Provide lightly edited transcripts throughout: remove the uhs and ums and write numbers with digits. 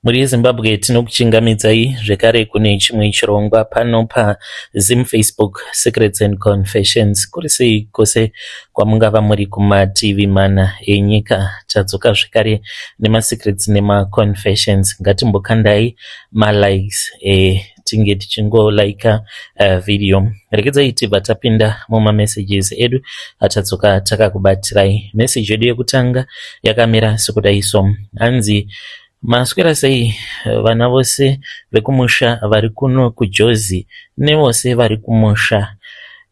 Mhuri yeZimbabwe, tinokuchingamidzai zvekare kune chimwe chirongwa pano paZim Facebook Secrets and Confessions. Kuri sei kwose kwamungava muri kumativi mana enyika? Tadzoka zvekare nemasecrets nemaconfessions. Ngatimbokandai malikes tinge tichingolaika video. Regedzai tibva tapinda mumamessages edu atadzoka takakubatirai. Message yedu yekutanga yakamira sekudai so: hanzi, "Maswera sei vana vose vekumusha vari kuno kuJozi nevose vari kumusha?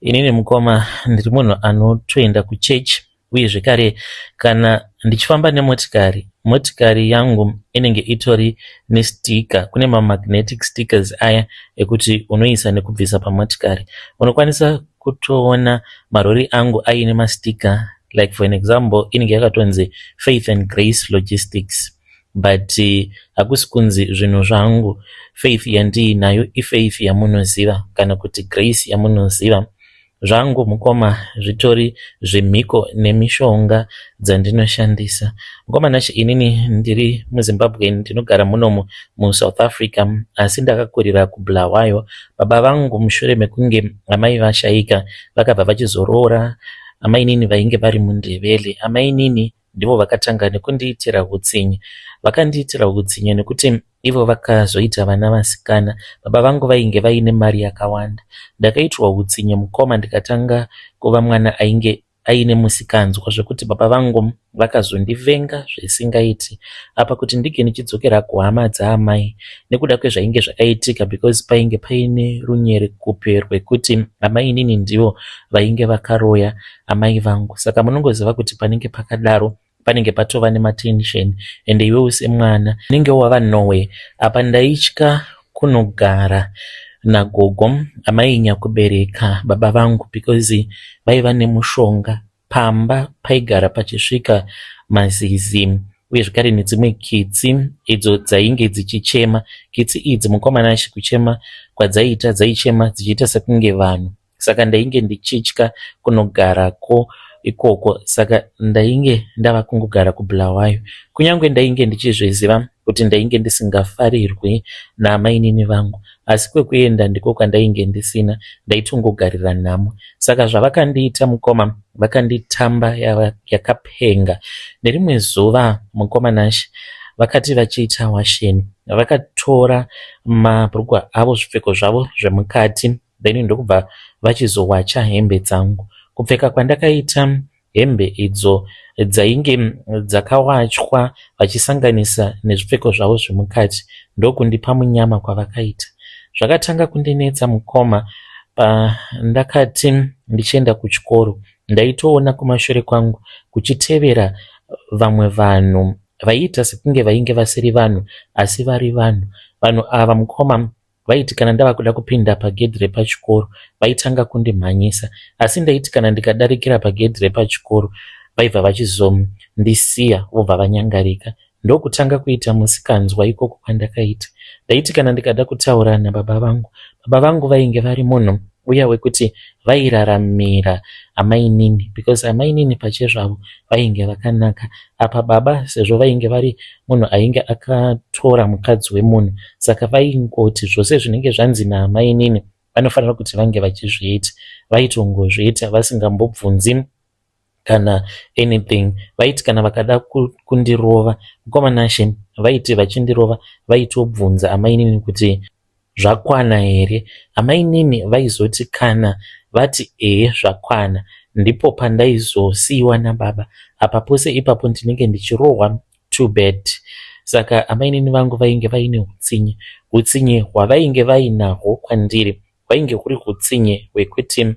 Inini mukoma, ndiri munhu anotoenda kuchechi, uye zvekare kana ndichifamba nemotikari, motikari yangu inenge itori nesticker. Kune mamagnetic stickers aya ekuti unoisa nekubvisa pamotikari. Unokwanisa kutoona marori angu aine masticker. Like for an example, inenge yakatonzi Faith and Grace Logistics, but hakusi kunzi zvinhu zvangu faith yandiinayo ifaith yamunoziva kana kuti grace yamunoziva. Zvangu mukoma, zvitori zvemhiko nemishonga dzandinoshandisa. Mukoma Nashe, inini ndiri muZimbabwe, ndinogara munomu muSouth Africa, asi ndakakurira kuBulawayo. Baba vangu, mushure mekunge amai vashayika, vakabva vachizoroora amainini vainge vari muNdebele. Amainini ndivo vakatanga nekundiitira utsinye. Vakandiitira utsinye nekuti ivo vakazoita vana vasikana. Baba vangu vainge vaine mari yakawanda. Ndakaitwa utsinye mukoma, ndikatanga kuva mwana ainge aine musikanzwa, zvekuti baba vangu vakazondivenga zvisingaiti. Apa kuti ndinge ndichidzokera kuhama dzaamai nekuda kwezvainge zvakaitika, because painge paine runyerekupe rwekuti amainini ndivo vainge vakaroya amai vangu. Saka munongoziva kuti panenge pakadaro panenge patova nematension, ende iwewe semwana unenge wava nowhere. Apa ndaitya kunogara nagogo, amai nyakubereka baba vangu, because vaiva nemushonga. Pamba paigara pachisvika mazizi, uye zvekare nedzimwe kitsi idzo dzainge dzichichema. Kitsi idzi, mukoma Nashe, kuchema kwadzaiita, dzaichema dzichiita sekunge vanhu. Saka ndainge ndichitya kunogarako ikoko, saka ndainge ndava kungogara kuBulawayo, kunyange ndainge ndichizviziva kuti ndainge ndisingafarirwi naamainini vangu, asi kwekuenda ndiko kwandainge ndisina. Ndaitongogarira nhamo. Saka zvavakandiita mukoma, vakanditamba yakapenga. Nerimwe zuva, mukoma Nashe, vakati vachiita washeni, vakatora mabhurugwa avo, zvipfeko zvavo zvemukati, then ndokubva vachizowacha hembe dzangu. Kupfeka kwandakaita hembe idzo dzainge dzakawachwa vachisanganisa nezvipfeko zvavo zvemukati, ndokundipa munyama kwavakaita. Zvakatanga kundinetsa mukoma, pandakati ndichienda kuchikoro, ndaitoona kumashure kwangu kuchitevera vamwe vanhu vaiita sekunge vainge vasiri vanhu, asi vari vanhu. Vanhu ava mukoma, vaiti kana ndava kuda kupinda pagedhi repachikoro, vaitanga kundimhanyisa, asi ndaiti kana ndikadarikira pagedhi repachikoro, vaibva vachizondisiya vobva vanyangarika. Ndokutanga kuita musikanzwa ikoko kwandakaita. Ndaiti kana ndikada kutaura nababa vangu, baba vangu vainge vari munhu uya wekuti vairaramira amainini, because amainini pachezvavo vainge vakanaka. Apa baba, sezvo vainge vari munhu ainge akatora mukadzi wemunhu, saka vaingoti zvose zvinenge zvanzi naamainini vanofanira kuti vange vachizviita. Vaitongozviita vasingambobvunzi kana anything. Vaiti kana vakada kundirova, mukoma Nashe, vaiti vachindirova vaitobvunza amainini kuti zvakwana here. Amainini vaizoti kana vati ehe, zvakwana, ndipo pandaizosiyiwa nababa. Apa pose ipapo ndinenge ndichirohwa too bad. Saka amainini vangu vainge vaine utsinye. Utsinye hwavainge vainahwo kwandiri hwainge huri utsinye hwekuti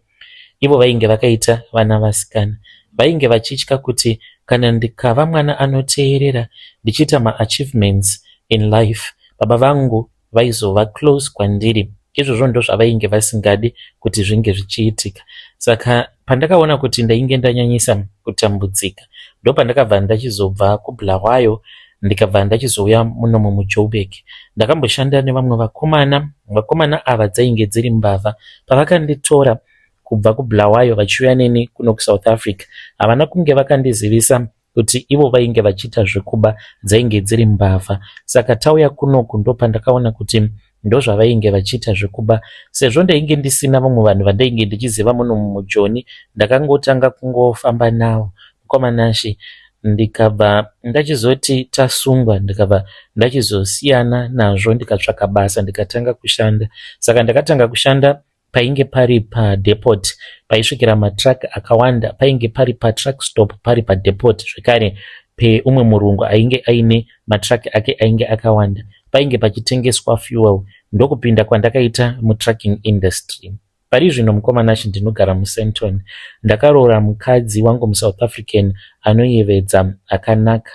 ivo vainge vakaita vana vasikana. Vainge vachitya kuti kana ndikava mwana anoteerera, ndichiita maachievements in life, baba vangu vaizova close kwandiri. Izvozvo ndozvavainge vasingadi kuti zvinge zvichiitika. Saka pandakaona kuti ndainge ndanyanyisa kutambudzika, ndopandakabva ndachizobva kuBulawayo, ndikabva ndachizouya munomu muJoburg. Ndakamboshanda nevamwe vakomana. Vakomana ava dzainge dziri mbavha. Pavakanditora kubva kuBulawayo vachiuya neni kuno kuSouth Africa, havana kunge vakandizivisa kuti kuti ivo vainge vachiita zvekuba dzainge dziri mbavha. Saka tauya kunoku ndopandakaona kuti ndozvavainge vachiita zvekuba. Sezvo ndainge ndisina vamwe vanhu vandainge ndichiziva muno mujoni ndakangotanga kungofamba navo mukoma Nashe ndikabva ndachizoti tasungwa ndikabva ndachizosiyana nazvo ndikatsvaka basa ndikatanga kushanda. Saka ndakatanga kushanda painge pari padepot paisvikira matruck akawanda painge pari patruck stop pari padepot zvekare peumwe murungu ainge aine matruck ake ainge akawanda painge pachitengeswa fuel ndokupinda kwandakaita mutrucking industry. Pari zvino mukoma Nashe ndinogara muSandton. Ndakaroora mukadzi wangu muSouth African anoyevedza akanaka.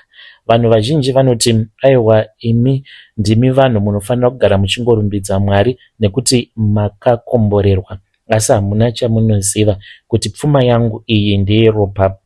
Vanhu vazhinji vanoti aiwa imi ndimi vanhu munofanira kugara muchingorumbidza Mwari nekuti makakomborerwa asi hamuna chamunoziva kuti pfuma yangu iyi ndeyeropa.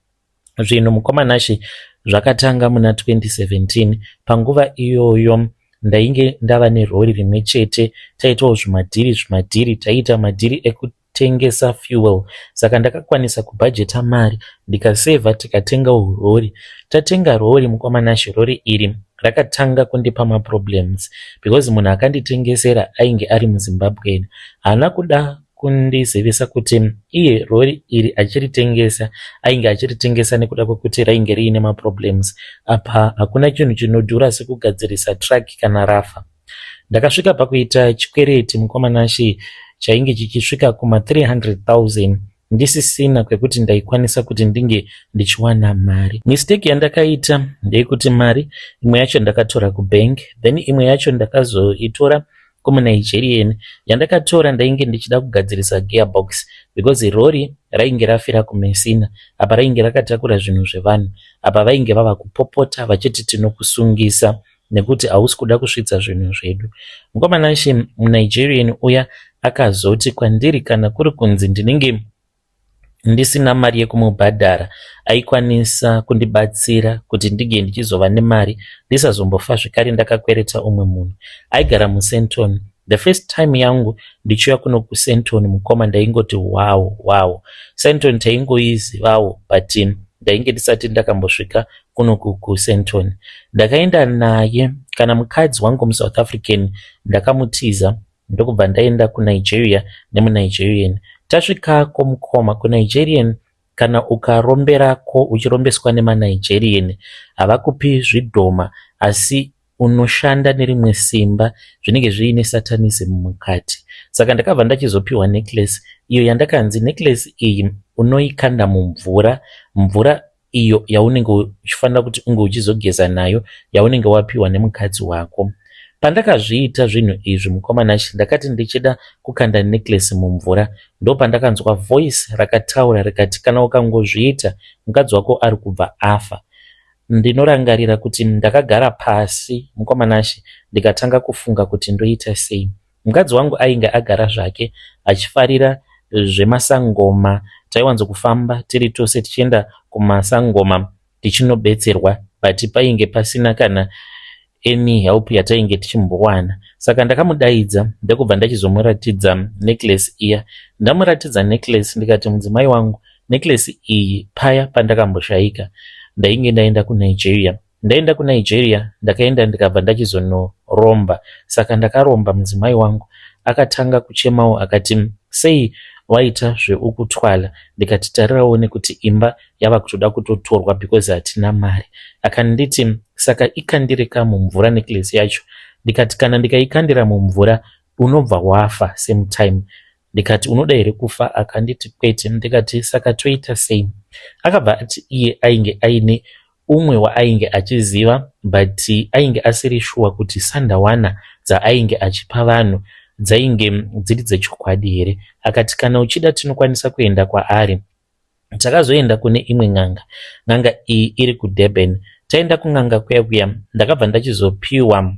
Zvinhu mukoma Nashe zvakatanga muna 2017 panguva iyoyo ndainge ndava nerori rimwe chete taitawo zvimadhiri zvimadhiri taiita madhiri ekutengesa fuel saka ndakakwanisa kubhajeta mari ndikasevha tikatengawo rori tatenga rori mukoma Nashe rori iri rakatanga kundipa maproblems because munhu akanditengesera ainge ari muZimbabwean haana kuda kundizivisa kuti iye rori iri achiritengesa ainge achiritengesa nekuda kwekuti rainge riine maproblems apa hakuna chinhu chinodhura sekugadzirisa truck kana rafa. Ndakasvika pakuita chikwereti mukoma Nashe chainge chichisvika kuma 300 000 ndisisina kwekuti ndaikwanisa kuti ndinge ndichiwana mari. Mistake yandakaita ndeyekuti mari imwe yacho ndakatora kubank then imwe yacho ndakazoitora kumunigerian yandakatora ndainge ndichida kugadzirisa gearbox because rori rainge rafira kuMessina apa rainge rakatakura zvinhu zvevanhu apa vainge vava kupopota vachiti tinokusungisa nekuti hausi kuda kusvitsa zvinhu zvedu. Mukoma Nashe muNigerian uya akazoti kwandiri kana kuri kunzi ndinenge ndisina mari yekumubhadhara aikwanisa kundibatsira kuti ndinge ndichizova nemari ndisazombofa zvekare ndakakwereta umwe munhu. Aigara muSandton. The first time yangu ndichiuya kuno kuSandton mukoma ndaingoti wow wow. Sandton taingoizivawo but ndainge ndisati ndakambosvika kuno kuSandton. Ndakaenda naye kana mukadzi wangu muSouth African ndakamutiza ndokubva ndaenda kuNigeria nemuNigerian. Tasvikako mukoma kuNigerian kana ukaromberako uchirombeswa nemaNigerian havakupi zvidhoma asi unoshanda nerimwe simba zvinenge zviine satanism mukati. Saka ndakabva ndachizopiwa necklace iyo yandakanzi necklace iyi unoikanda mumvura mvura iyo yaunenge uchifanira kuti unge uchizogeza nayo yaunenge wapiwa nemukadzi wako. Pandakazviita zvinhu izvi mukoma Nashe ndakati ndichida kukanda necklace mumvura ndopandakanzwa voice rakataura rikati kana ukangozviita mukadzi wako ari kubva afa. Ndinorangarira kuti ndakagara pasi mukoma Nashe ndikatanga kufunga kuti ndoita sei. Mukadzi wangu ainge agara zvake achifarira zvemasangoma. Taiwanzokufamba tiri tose tichienda kumasangoma tichinobetserwa but painge pasina kana any help yatainge tichimbowana. Saka ndakamudaidza ndokubva ndachizomuratidza necklace iya. Ndamuratidza necklace ndikati mudzimai wangu necklace iyi paya pandakamboshaika ndainge ndaenda kuNigeria. Ndaenda kuNigeria ndakaenda ndikabva ndachizonoromba. Saka ndakaromba mudzimai wangu akatanga kuchemawo akati sei waita zveukutwala ndikati tarira uone kuti imba yava kutoda kutotorwa because hatina mari. Akanditi saka ikandireka mumvura necklace yacho ndikati kana ndikaikandira mumvura unobva wafa same time. Ndikati unoda here kufa akanditi kwete ndikati saka toita sei. Akabva ati iye ainge aine umwe waainge achiziva but ainge asiri shuwa kuti sandawana dzaainge achipa vanhu dzainge dziri dzechokwadi here. Akati kana uchida tinokwanisa kuenda kwaari. Takazoenda kune imwe n'anga. N'anga iyi iri kuDurban. Taenda kun'anga kuya kuya ndakabva ndachizopiwa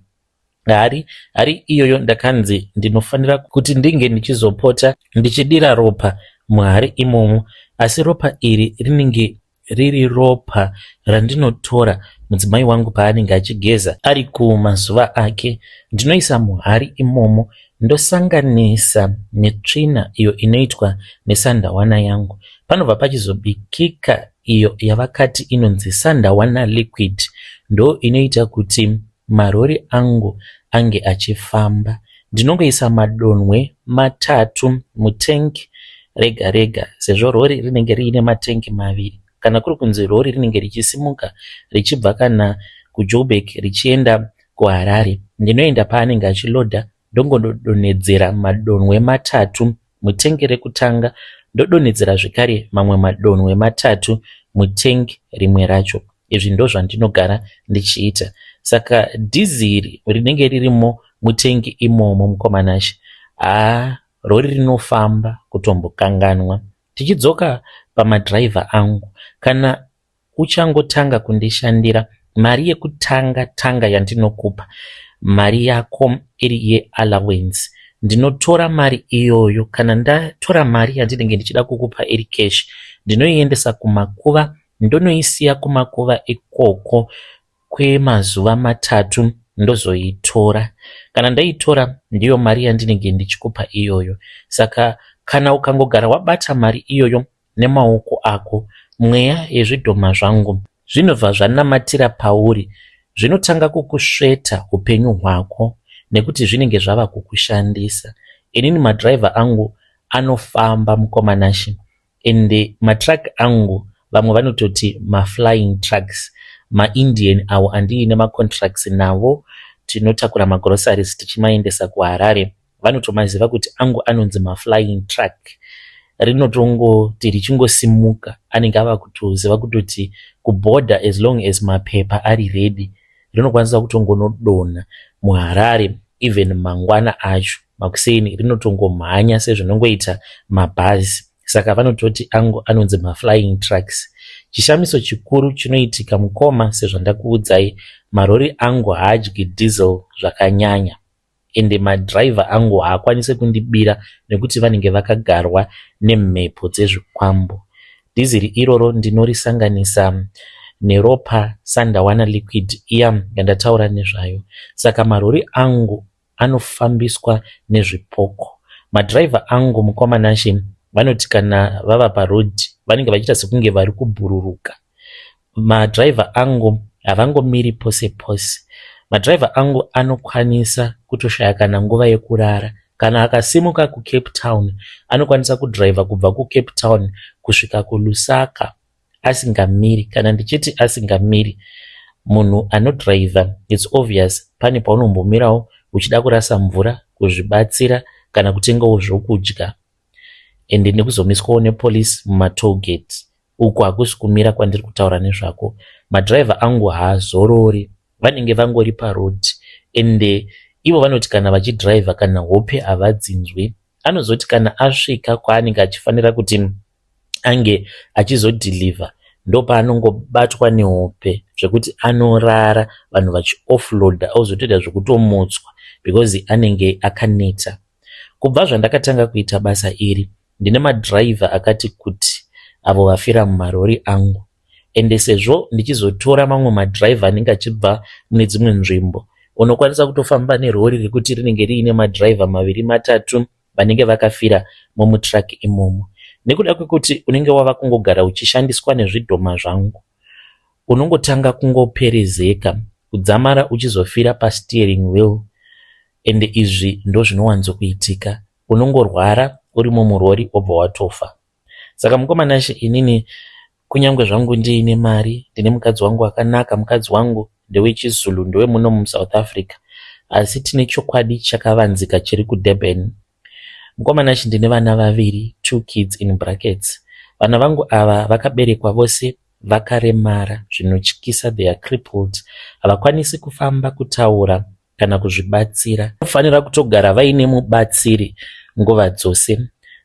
hari. Hari iyoyo ndakanzi ndinofanira kuti ndinge ndichizopota ndichidira ropa muhari imomo asi ropa iri rinenge riri ropa randinotora mudzimai wangu paanenge achigeza ari kumazuva ake. Ndinoisa muhari imomo ndosanganisa netsvina iyo inoitwa nesandawana yangu. Panobva pachizobikika iyo yavakati inonzi Sandawana Liquid ndo inoita kuti marori angu ange achifamba. Ndinongoisa madonhwe matatu mutengi rega rega sezvo rori rinenge riine matengi maviri. Kana kuri kunzi rori rinenge richisimuka richibva kana kuJoburg richienda kuHarare, ndinoenda paanenge achilodha ndongodonhedzera madonhwe matatu mutengi rekutanga, ndodonhedzera zvekare mamwe madonhwe matatu mutengi rimwe racho. Izvi ndozvandinogara ndichiita. Saka dhiziri rinenge ririmo mutengi imomo, mukoma Nashe, haa, rori rinofamba kutombokanganwa. Tichidzoka pamadhiraivha angu, kana uchangotanga kundishandira, mari yekutanga tanga yandinokupa, mari yako iri yeallowance, ndinotora mari iyoyo. Kana ndatora mari yandinenge ndichida kukupa iri cash, ndinoiendesa kumakuva, ndonoisiya kumakuva ikoko kwemazuva 3, ndozoitora. Kana ndaitora, ndiyo mari yandinenge ndichikupa iyoyo. Saka kana ukangogara wabata mari iyoyo nemaoko ako, mweya yezvidhoma zvangu zvinobva zvanamatira pauri, zvinotanga kukusveta upenyu hwako nekuti zvinenge zvava kukushandisa. Inini madhiraivha angu anofamba, mukoma Nashe, ende matruck angu vamwe vanototi maflying trucks. MaIndian avo andiine macontracts navo, tinotakura magroceries tichimaendesa kuHarare, vanotomaziva kuti angu anonzi maflying truck. Rinotongoti richingosimuka, anenge ava kutoziva kutoti kubhodha, as long as mapepa ari ready, rinokwanisa kutongonodonha muHarare even mangwana acho makuseni, rinotongomhanya sezvinongoita mabhazi. Saka vanototi angu anonzi maflying trucks. Chishamiso chikuru chinoitika, mukoma, sezvandakuudzai, marori angu haadyi diesel zvakanyanya, ende madhiraivha angu haakwanisi kundibira nekuti vanenge vakagarwa nemhepo dzezvikwambo. Dhiziri iroro ndinorisanganisa neropa, Sandawana Liquid iya yandataura nezvayo. Saka marori angu anofambiswa nezvipoko. Madhiraivha angu, mukoma Nashe, vanoti kana vava parodhi vanenge vachiita sekunge vari kubhururuka. Madhiraivha angu havangomiri pose pose. Madhiraivha angu anokwanisa kutoshaya kana nguva yekurara. Kana akasimuka kuCape Town, anokwanisa kudhiraivha kubva kuCape Town kusvika kuLusaka asingamiri. Kana ndichiti asingamiri, munhu anodhiraivha, it's obvious pane paunombomirawo uchida kurasa mvura, kuzvibatsira kana kutengawo zvokudya, ende nekuzomiswawo nepolisi mumatollgate. Uku hakusi kumira kwandiri kutaura nezvako. Madhiraivha angu haazorori, vanenge vangori parodhi, ende ivo vanoti kana vachidhiraivha kana hope havadzinzwi. Anozoti kana asvika kwaanenge achifanira kuti ange achizodhilivha, ndopaanongobatwa nehope zvekuti anorara vanhu vachioffloada, ozotoita zvekutomutswa because anenge akaneta. Kubva zvandakatanga kuita basa iri, ndine madhiraivha akati kuti avo vafira mumarori angu. Ende sezvo ndichizotora mamwe madhiraivha anenge achibva mune dzimwe nzvimbo, unokwanisa kutofamba nerori rekuti rinenge riine madhiraivha maviri, matatu vanenge vakafira mumutruck imomo. Nekuda kwekuti unenge wava kungogara uchishandiswa nezvidhoma zvangu, unongotanga kungoperezeka kudzamara uchizofira pasteering wheel. Ende izvi ndo zvinowanzokuitika, unongorwara urimo murori wobva watofa. Saka mukoma Nashe, inini kunyange zvangu ndiine mari, ndine mukadzi wangu akanaka, mukadzi wangu ndewechiZulu, ndewemuno muSouth Africa, asi tine chokwadi chakavanzika chiri kuDurban. Mukoma Nashe, ndine vana vaviri, two kids in brackets. Vana vangu ava vakaberekwa vose vakaremara zvinotyisa, they are crippled, havakwanisi kufamba, kutaura kana kuzvibatsira. Vanofanira kutogara vaine mubatsiri nguva dzose.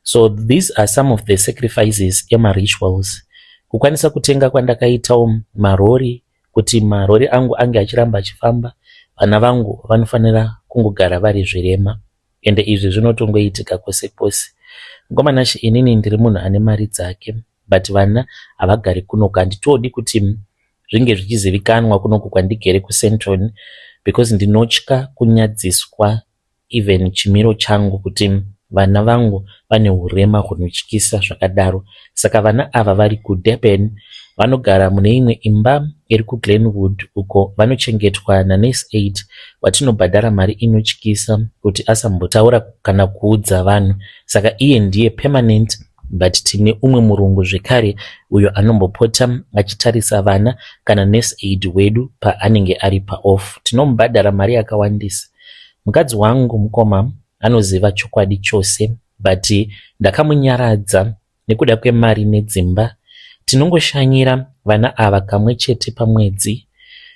So these are some of the sacrifices emarituals. Kukwanisa kutenga kwandakaitawo marori, kuti marori angu ange achiramba achifamba, vana vangu vanofanira kungogara vari zvirema, ende izvi zvinotongoitika kwose kwose. Mukoma Nashe, inini ndiri munhu ane mari dzake, but vana havagari kunoku. Handitodi kuti zvinge zvichizivikanwa kunoku kwandigere kuSandton because ndinotya kunyadziswa, even chimiro changu, kuti vana vangu vane urema hunotyisa zvakadaro. Saka vana ava vari kuDurban. Vanogara mune imwe imba iri kuGlenwood uko vanochengetwa nanurse aid watinobhadhara mari inotyisa kuti asambotaura kana kuudza vanhu. Saka iye ndiye permanent but tine umwe murungu zvekare uyo anombopota achitarisa vana kana nurse aid wedu paanenge ari paoff. Tinomubhadhara mari yakawandisa. Mukadzi wangu mukoma anoziva chokwadi chose but ndakamunyaradza nekuda kwemari nedzimba. Tinongoshanyira vana ava kamwe chete pamwedzi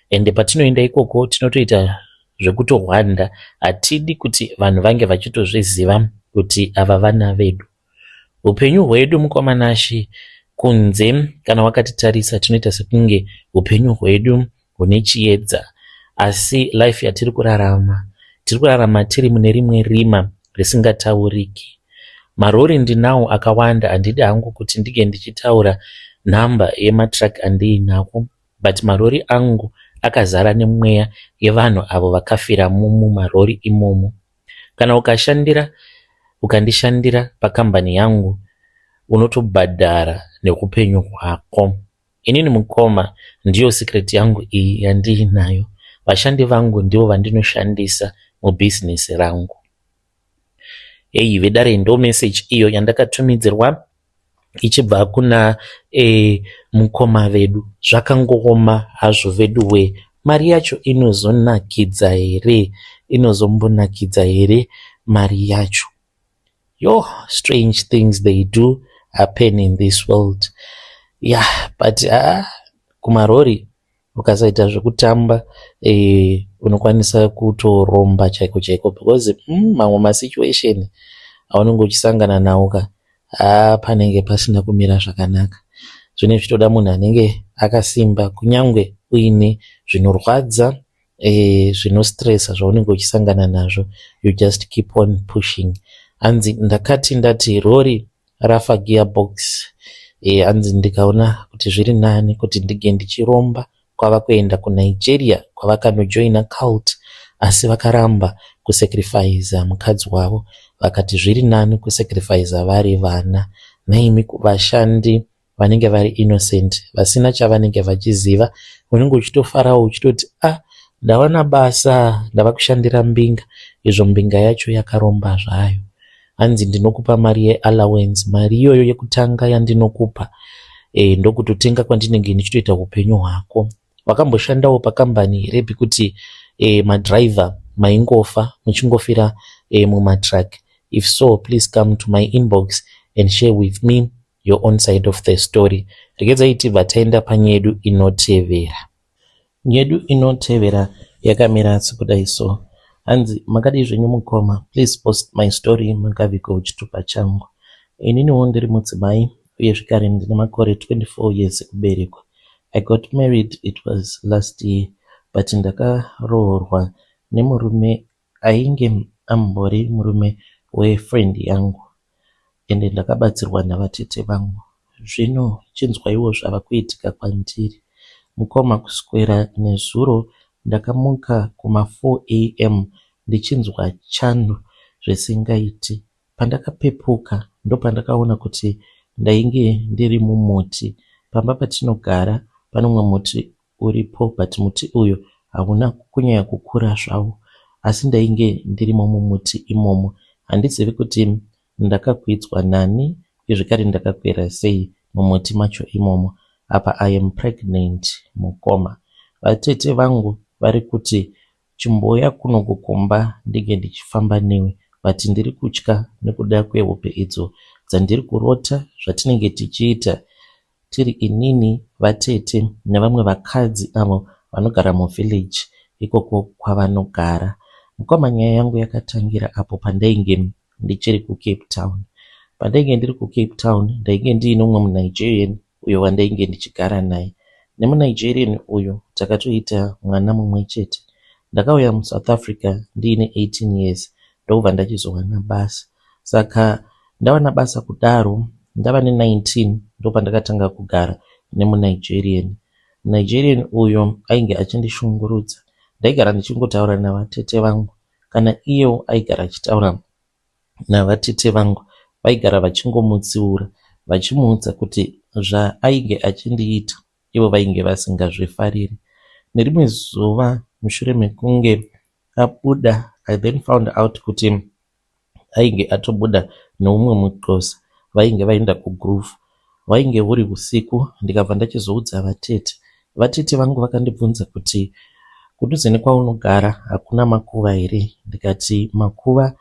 ende patinoenda ikoko tinotoita zvekutohwanda. Hatidi kuti vanhu vange vachitozviziva kuti ava vana vedu. Upenyu hwedu mukoma Nashe kunze kana wakatitarisa tinoita sekunge upenyu hwedu hune chiedza asi life yatiri kurarama tiri kurarama tiri mune rimwe rima risingatauriki. Marori ndinawo akawanda handidi hangu kuti ndinge ndichitaura nhamba yematruck andiinawo but marori angu akazara nemweya yevanhu avo vakafira mumarori imomo. Kana ukashandira ukandishandira pakambani yangu unotobhadhara neupenyu hwako. Inini mukoma ndiyo secret yangu iyi yandiinayo. Vashandi vangu ndivo vandinoshandisa mubhizinesi rangu. Heyi vedare ndo message iyo yandakatumidzirwa ichibva kuna mukoma vedu. Zvakangooma hazvo veduwe. Mari yacho inozonakidza here? Inozombonakidza here mari yacho? Yo, strange things they do happen in this world. Yeah, but kumarori ukasaita zvekutamba unokwanisa kutoromba chaiko chaiko because mamwe masituation aunenge uchisangana nawo ka haa panenge pasina kumira zvakanaka. Zvinenge zvichitoda munhu anenge akasimba kunyangwe uine zvinorwadza zvinostressa zvaunenge uchisangana nazvo you just keep on pushing. Hanzi ndakati ndati rori rafa gearbox hanzi ndikaona kuti zviri nani kuti ndinge ndichiromba kwava kuenda kuNigeria kwavakanojoina cult asi vakaramba kusacrifica mukadzi wavo vakati zviri nani kusacrifica vari vana. Nhaimi vashandi vanenge vari innocent vasina chavanenge vachiziva unenge uchitofarawo uchitoti ah ndawana basa ndava kushandira mbinga izvo mbinga yacho yakaromba zvayo. Hanzi ndinokupa mari yeallowance mari iyoyo yekutanga yandinokupa ndokutotenga kwandinenge ndichitoita upenyu hwako. Wakamboshandawo pakambani here pekuti madhiraivha maingofa muchingofira mumatruck? If so please come to my inbox and share with me your own side of the story. Regedzai tibva taenda panyedu inotevera. Nyedu inotevera yakamira sekudai so. Hanzi makadii zvenyu mukoma please post my story makavigwa chitupa changu. Ininiwo ndiri mudzimai uye zvekare ndine makore 24 years ekuberekwa. I got married it was last year but ndakaroorwa nemurume ainge ambori murume wefriend yangu ende ndakabatsirwa navatete vangu. Zvino chinzwaiwo zvava kuitika kwandiri. Mukoma kuswera nezuro ndakamuka kuma4 am ndichinzwa chando zvisingaiti. Pandakapepuka ndopandakaona kuti ndainge ndiri mumuti. Pamba patinogara pane mumwe muti uripo but muti uyu hauna kunyanya kukura zvawo asi ndainge ndirimo mumuti imomo. Handizivi kuti ndakakwidzwa nani uye zvekare ndakakwira sei mumuti macho imomo. Apa I am pregnant mukoma. Vatete vangu vari kuti chimbouya kunoku kumba ndinge ndichifamba newe but ndiri kutya nekuda kwehope idzo dzandiri kurota zvatinenge tichiita tiri inini vatete nevamwe vakadzi avo vanogara muvillage ikoko kwavanogara. Mukoma nyaya yangu yakatangira apo pandainge ndichiri kuCape Town. Pandainge ndiri kuCape Town ndainge ndiine umwe muNigerian uyo wandainge ndichigara naye. NemuNigerian uyu takatoita mwana mumwe chete. Ndakauya muSouth Africa ndiine 18 years ndokubva ndachizowana basa. Saka ndawana basa kudaro ndava ne19 ndopandakatanga kugara nemuNigerian. MuNigerian uyu ainge achindishungurudza. Ndaigara ndichingotaura navatete vangu kana iyewo aigara achitaura navatete vangu. Vaigara vachingomutsiura vachimuudza kuti zvaainge achindiita ivo vainge vasingazvifariri. Nerimwe zuva mushure mekunge abuda, I then found out kuti ainge atobuda neumwe muXhosa, vainge vaenda kuGroove. Hwainge huri husiku ndikabva ndachizoudza vatete. Vatete vangu vakandibvunza kuti kudhuze nekwaunogara hakuna makuva here? Ndikati makuva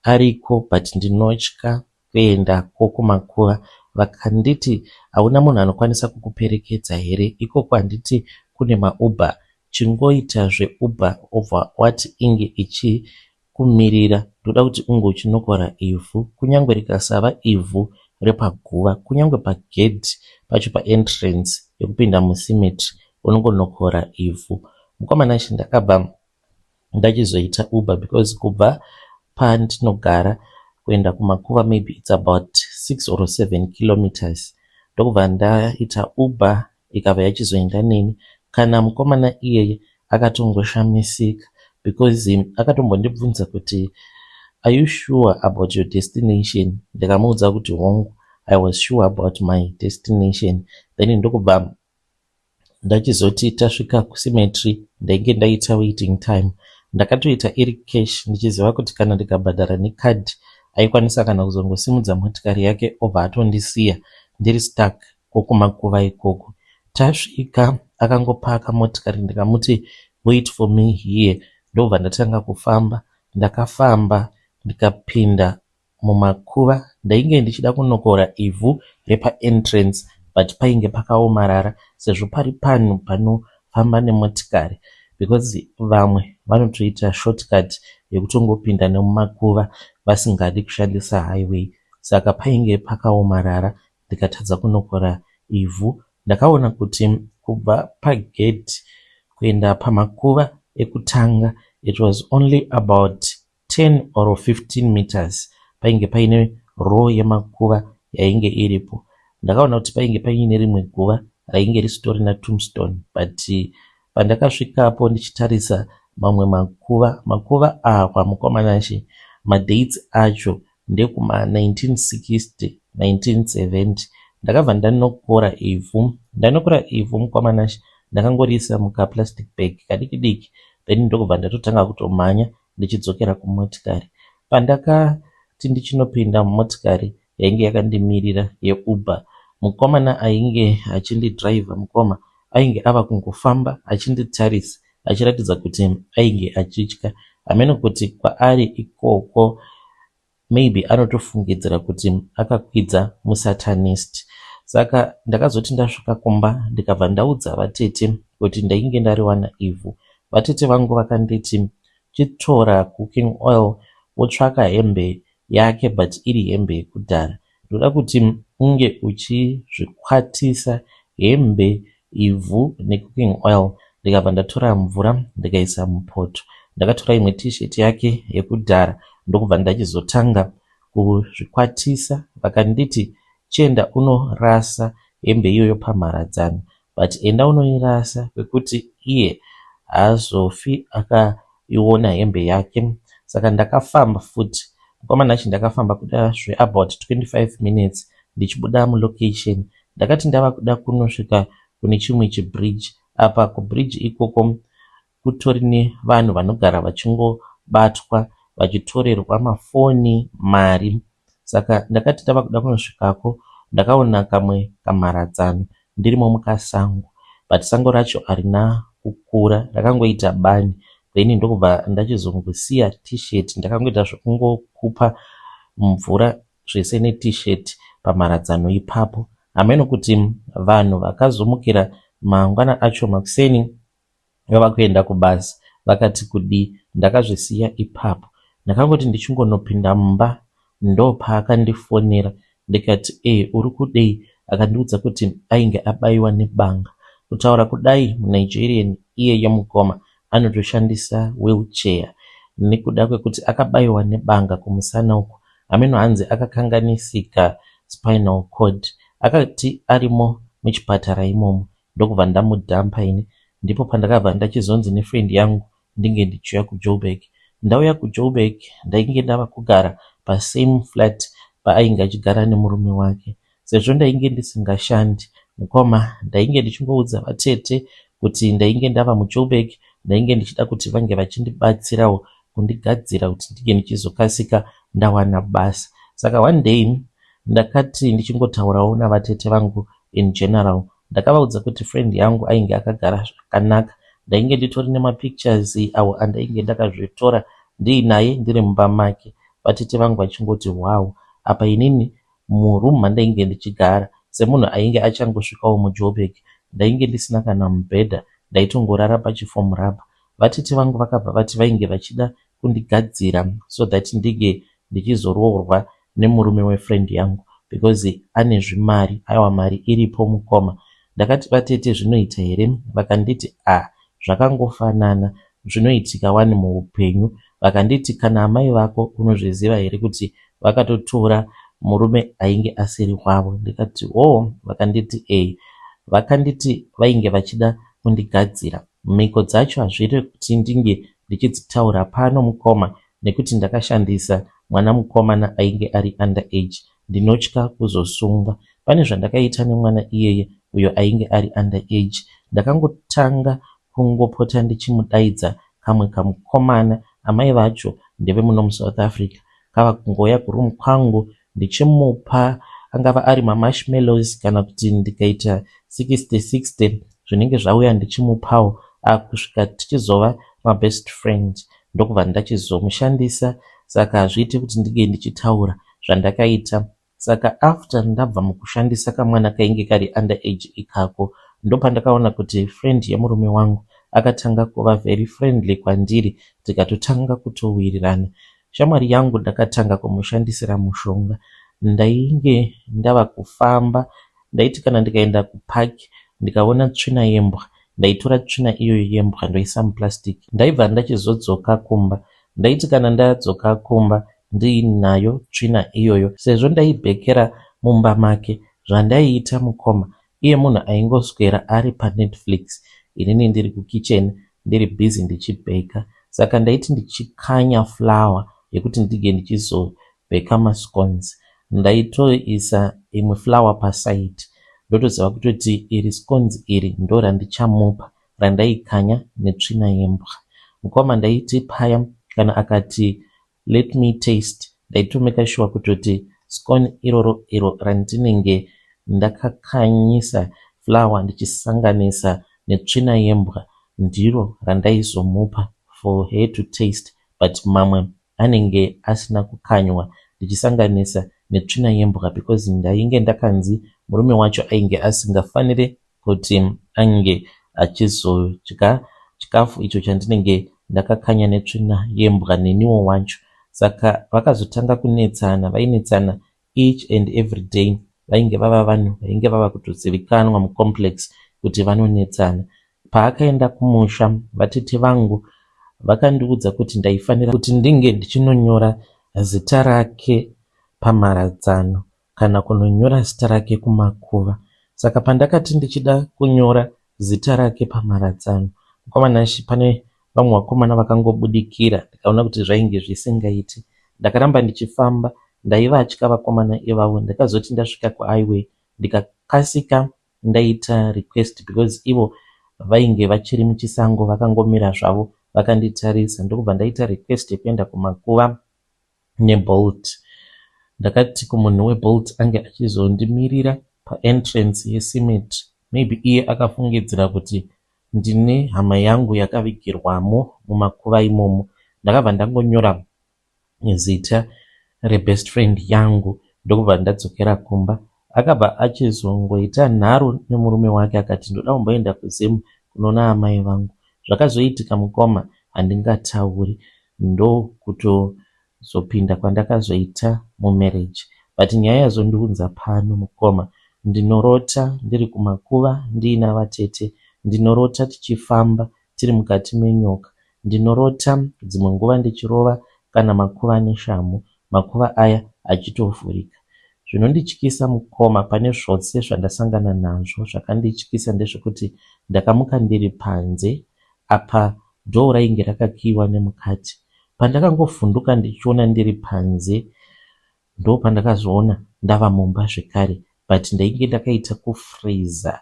ariko but ndinotya kuendako kumakuva. Vakanditi hauna munhu anokwanisa kukuperekedza here ikoko handiti kune maUber chingoita zveUber wobva wati inge ichi kumirira ndoda kuti unge uchinokora ivhu kunyangwe rikasava ivhu repaguva kunyangwe pagedhi pacho paentrance yekupinda mucemetery unongonokora ivhu. Mukoma Nashe ndakabva ndachizoita Uber because kubva pandinogara kuenda kumakuva maybe it's about 6 or 7 kilometers ndokubva ndaita Uber ikabva yachizoenda neni. Kana mukomana iyeye akatongoshamisika because akatombondibvunza kuti are you sure about your destination? Ndikamuudza kuti hongu, I was sure about my destination. Then ndokubva ndachizoti tasvika kucemetery ndainge ndaita waiting time. Ndakatoita iri cash ndichiziva kuti kana ndikabhadhara nekadhi aikwanisa kana kuzongosimudza motikari yake obva atondisiya ndiri stuck kokumakuva ikoko. Tasvika akangopaka motikari ndikamuti wait for me here ndobva ndatanga kufamba. Ndakafamba ndikapinda mumakuva ndainge ndichida kunokora ivhu repaentrance but painge pakaomarara sezvo pari panhu panofamba nemotikari because vamwe vanotoita shortcut yekutongopinda nemumakuva vasingadi kushandisa highway saka painge pakaomarara ndikatadza kunokora ivhu. Ndakaona kuti kubva pagedhi kuenda pamakuva ekutanga it was only about 10 or 15 meters painge paine row yemakuva yainge iripo. Ndakaona kuti painge paine rimwe guva rainge risitorina tombstone but pandakasvikapo ndichitarisa mamwe makuva, makuva awa mukoma Nashe madates acho ndekuma 1960 1970. Ndakabva ndanokora ivhu, ndanokora ivhu mukoma Nashe ndakangoriisa mukaplastic bag kadiki diki then ndokubva ndatotanga kutomhanya ndichidzokera kumotikari. Pandakati ndichinopinda mumotikari yainge yakandimirira yeUber, mukomana ainge achindidhiraivha mukoma ainge ava kungofamba achinditarisa achiratidza kuti ainge achitya. Hameno kuti kwaari ikoko maybe anotofungidzira kuti akakwidza musatanist. Saka ndakazoti ndasvika kumba ndikabva ndaudza vatete kuti ndainge ndariwana ivhu. Vatete vangu vakanditi chitora cooking oil wotsvaka hembe yake but iri hembe yekudhara. Ndoda kuti unge uchizvikwatisa hembe, ivhu necooking oil. Ndikabva ndatora mvura ndikaisa mupoto. Ndakatora imwe t-shirt yake yekudhara ndokubva ndachizotanga kuzvikwatisa. Vakanditi chienda unorasa hembe iyoyo pamharadzano but enda unoirasa kwekuti iye haazofi akaiona hembe yake. Saka ndakafamba futi mukoma Nashe ndakafamba kuda zveabout 25 minutes ndichibuda mulocation. Ndakati ndava kuda kunosvika kune chimwe chibridge. Apa kubridge ikoko kutori nevanhu vanogara vachingobatwa vachitorerwa mafoni, mari. Saka ndakati ndava kuda kunosvikako ndakaona kamwe kamharadzano ndirimo mukasango but sango racho harina kukura rakangoita bani. Then ndokubva ndachizongosiya t-shirt ndakangoita zvekungokupa mvura zvese net-shirt pamharadzano ipapo. Hameno kuti vanhu vakazomukira mangwana acho makuseni vava kuenda kubasa vakati kudii. Ndakazvisiya ipapo. Ndakangoti ndichingonopinda mumba ndopaakandifonera ndikati ee uri kudei? Akandiudza kuti ainge abaiwa nebanga. Kutaura kudai muNigerian iyeye mukoma anotoshandisa wheelchair nekuda kwekuti akabaiwa nebanga kumusana uku. Hameno hanzi akakanganisika spinal cord. Akati arimo muchipatara imomo ndokubva ndamudhampa ini. Ndipo pandakabva ndachizonzi nefriend yangu ndinge ndichiuya kuJoburg. Ndauya kuJoburg ndainge ndava kugara pasame flat paainge achigara nemurume wake. Sezvo ndainge ndisingashandi Mukoma, ndainge ndichingoudza vatete kuti ndainge ndava muJoburg, ndainge ndichida kuti vange vachindibatsirawo kundigadzira kuti ndinge ndichizokasika ndawana basa. Saka one day ndakati ndichingotaurawo navatete vangu in general, ndakavaudza kuti friend yangu ainge akagara zvakanaka. Ndainge nditori nemapictures awo andainge ndakazvitora ndiinaye ndiri mumba make. Vatete vangu vachingoti wow. Apa inini muroom mandainge ndichigara semunhu ainge achangosvikawo muJoburg, ndainge ndisina kana mubhedha, ndaitongorara pachifomu rubber. Vatete vangu vakabva vati vainge vachida kundigadzira so that ndinge ndichizoroorwa nemurume wefriend yangu because ane zvimari. Aiwa, mari iripo mukoma. Ndakati, "Vatete, zvinoita here?" Vakanditi, "A, zvakangofanana, zvinoitika wani muupenyu." Vakanditi, "Kana amai vako unozviziva here kuti vakatotora murume ainge asiri wavo?" Ndikati, "Oh." Vakanditi, "Ei." Vakanditi vainge vachida kundigadzira. Mhiko dzacho hazviri kuti ndinge ndichidzitaura pano mukoma, nekuti ndakashandisa mwana mukomana ainge ari under age. Ndinotya kuzosungwa. Pane zvandakaita nemwana iyeye uyo ainge ari under age. Ndakangotanga kungopota ndichimudaidza kamwe kamukomana, amai vacho ndevemuno muSouth Africa. Kava kungouya kuroom kwangu ndichimupa, angava ari mamarshmallows kana kuti ndikaita 60 60 zvinenge zvauya ndichimupawo, kusvika tichizova mabest friend, ndokubva ndachizomushandisa. Saka hazviiti kuti ndinge ndichitaura zvandakaita. Saka after ndabva mukushandisa kamwana kainge kari under age ikako, ndopandakaona kuti friend yemurume wangu akatanga kuva very friendly kwandiri, tikatotanga kutowirirana. Shamwari yangu ndakatanga kumushandisira mushonga. Ndainge ndava kufamba, ndaiti kana ndikaenda kupark ndikaona tsvina yembwa, ndaitora tsvina iyoyo yembwa ndoisa muplastic. Ndaibva ndachizodzoka kumba. Ndaiti kana ndadzoka kumba ndiinayo tsvina iyoyo, sezvo ndaibhekera mumba make, zvandaiita mukoma, iye munhu aingoswera ari paNetflix, inini ndiri kukicheni ndiri busy ndichibheka. Saka ndaiti ndichikanya flour yekuti ndinge ndichizobheka mascones, ndaitoisa imwe flour paside, ndotoziva kutoti iri scones iri ndo randichamupa, randaikanya netsvina yembwa. Mukoma, ndaiti paya kana akati, "Let me taste," ndaitomeka sure kutoti scone iroro iro randinenge ndakakanyisa flour ndichisanganisa netsvina yembwa ndiro randaizomupa for her to taste, but mamwe anenge asina kukanywa ndichisanganisa netsvina yembwa, because ndainge ndakanzi murume wacho ainge asingafaniri kuti ange achizodya chikafu icho chandinenge ndakakanya netsvina yembwa neniwo wacho. Saka vakazotanga kunetsana. Vainetsana each and every day. Vainge vava vanhu vainge vava kutozivikanwa mucomplex kuti vanonetsana. Paakaenda kumusha, vatete vangu vakandiudza kuti ndaifanira kuti ndinge ndichinonyora zita rake pamharadzano kana kunonyora zita rake kumakuva. Saka pandakati ndichida kunyora zita rake pamharadzano, mukoma Nashi, pane vamwe vakomana vakangobudikira, ndikaona kuti zvainge zvisingaiti. Ndakaramba ndichifamba, ndaivatya vakomana ivavo. Ndakazoti ndasvika kuhighway, ndikakasika ndaita request, because ivo vainge vachiri muchisango vakangomira zvavo vakanditarisa, ndokubva ndaita request yekuenda kumakuva neBolt. Ndakati kumunhu weBolt ange achizondimirira paentrance yecemetery. Maybe iye akafungidzira kuti ndine hama yangu yakavigirwamo mumakuva imomo. Ndakabva ndangonyora zita rebest friend yangu, ndokubva ndadzokera kumba. Akabva achizongoita nharo nemurume wake, akati, "Ndoda kumboenda kuZim kunoona amai vangu." Zvakazoitika mukoma handingatauri. Ndokutozopinda kwandakazoita mumarriage, but nyaya yazondiunza pano mukoma, ndinorota ndiri kumakuva ndiina vatete. Ndinorota tichifamba tiri mukati menyoka. Ndinorota dzimwe nguva ndichirova kana makuva neshamhu, makuva aya achitovhurika. Zvinondityisa mukoma, pane zvose zvandasangana nazvo, zvakandityisa ndezvekuti ndakamuka ndiri panze, apa door rainge rakakiyiwa nemukati. Pandakangovhunduka ndichiona ndiri panze, ndopandakazoona ndava mumba zvekare. But ndainge ndakaita kufreezer,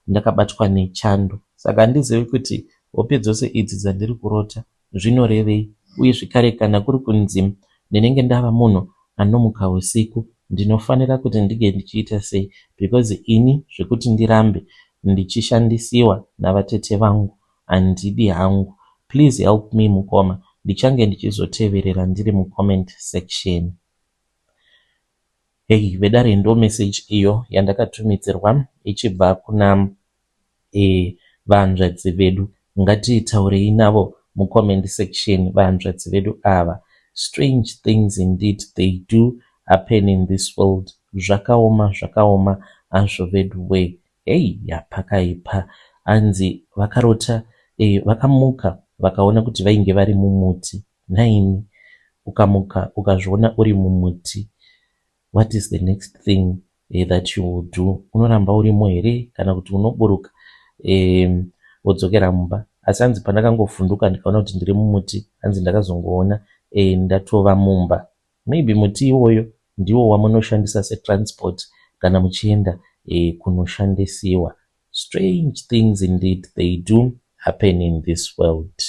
ndakabatwa nechando. Saka handizivi kuti hope dzose idzi dzandiri kurota zvinorevei, uye zvekare kana kuri kunzi ndinenge ndava munhu anomuka usiku, ndinofanira kuti ndinge ndichiita sei? Because ini zvekuti ndirambe ndichishandisiwa navatete vangu handidi hangu. Please help me, mukoma. Ndichange ndichizoteverera ndiri mucomment section. Hei vedare, ndo message iyo yandakatumidzirwa ichibva kuna vahanzvadzi vedu. Ngatitaurei navo mucomment section, vahanzvadzi vedu ava. Strange things indeed, they do happen in this world. Zvakaoma, zvakaoma hazvo vedu we. Hei, yapakaipa. Hanzi vakarota vakamuka vakaona kuti vainge vari mumuti. Naini, ukamuka ukazviona uri mumuti, what is the next thing that you will do? Unoramba urimo here kana kuti unoburuka wodzokera mumba? Asi hanzi pandakangovhunduka ndikaona kuti ndiri mumuti, hanzi ndakazongoona ndatova mumba. Maybe muti iwoyo ndiwo wamunoshandisa setransport kana muchienda kunoshandisiwa. Strange things indeed, they do happen in this world.